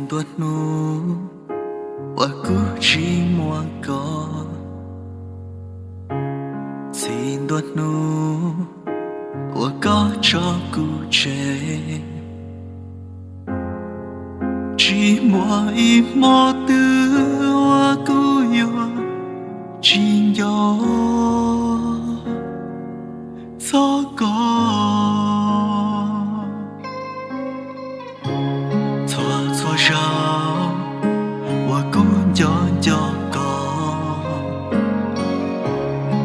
ntuaj hnub uas kuv tsis muaj koj, txhim ntuaj hnub uas koj tso kuv tseg. Tsis muaj ib hmo twg uas kuv yuav tsis nco txog koj. Txhua txhua zaus uas kuv nco nco koj,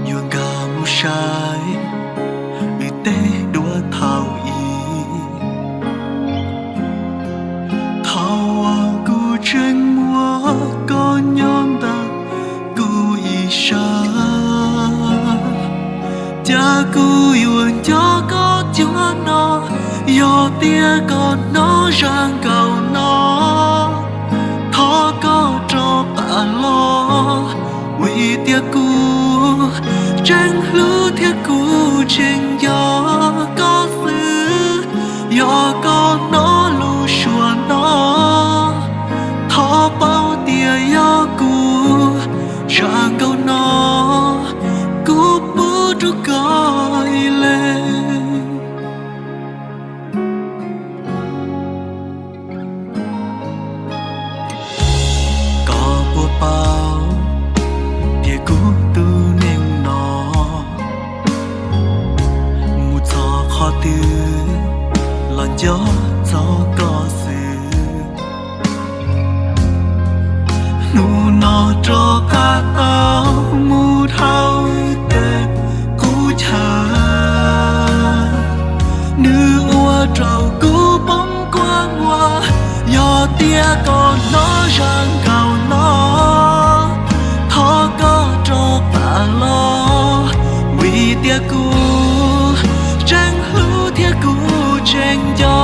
yuav nkag mus saib wb tej duab thaum ub. Thaum uas kuv tseem muaj koj nyob ntawm kuv ib sab, cas kuv yuav nco koj cuag no. Yog tias koj hnov zaj nkauj no, thov koj rov qab los, vim tias kuv tseem hlub thiab kuv tseem nco koj xwb. Yog koj hnov lus suav no, thov paub tias yog kuv, zaj nkauj no kuv pub rau koj ib leeg. Koj puas paub tias kuv tus neeg no mus txog qhov twg los nco txog koj xwb. Hnub no rov qab tau mus dhau tej qub chaw, nws ua rau kuv poob kua muag. Yog tias koj hnov zaj nkauj no, thov koj rov qab los, vim tias kuv tseem hlub thiab kuv tseem nco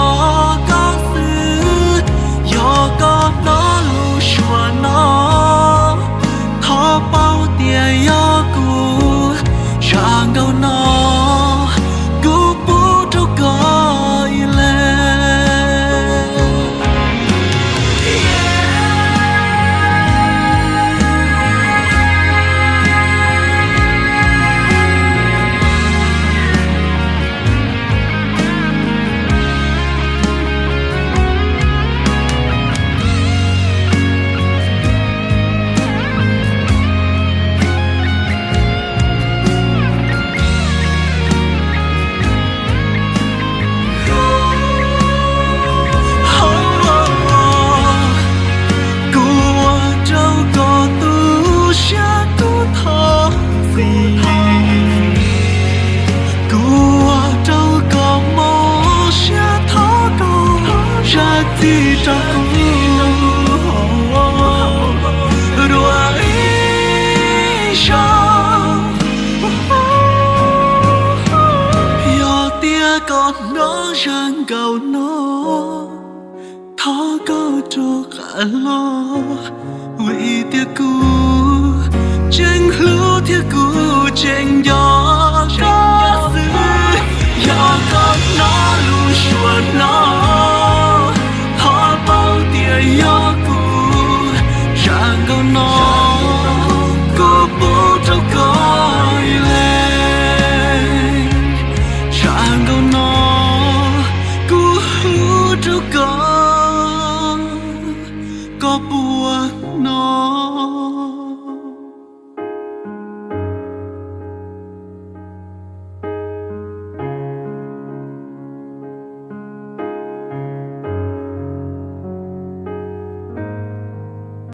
koj xwb. Yog koj hnov lus suav no, thov paub tias yog kuv, zaj nkauj no kuv pub rau koj ib leeg. Kuv ua rau koj tu siab kuv thov txim, kuv ua rau koj mob siab, thov koj zam txim rau kuv dua ib zaug. Yog tias koj hnov zaj nkauj no, thov koj rov qab los, vim tias kuv tseem hlub thiab kuv tseem nco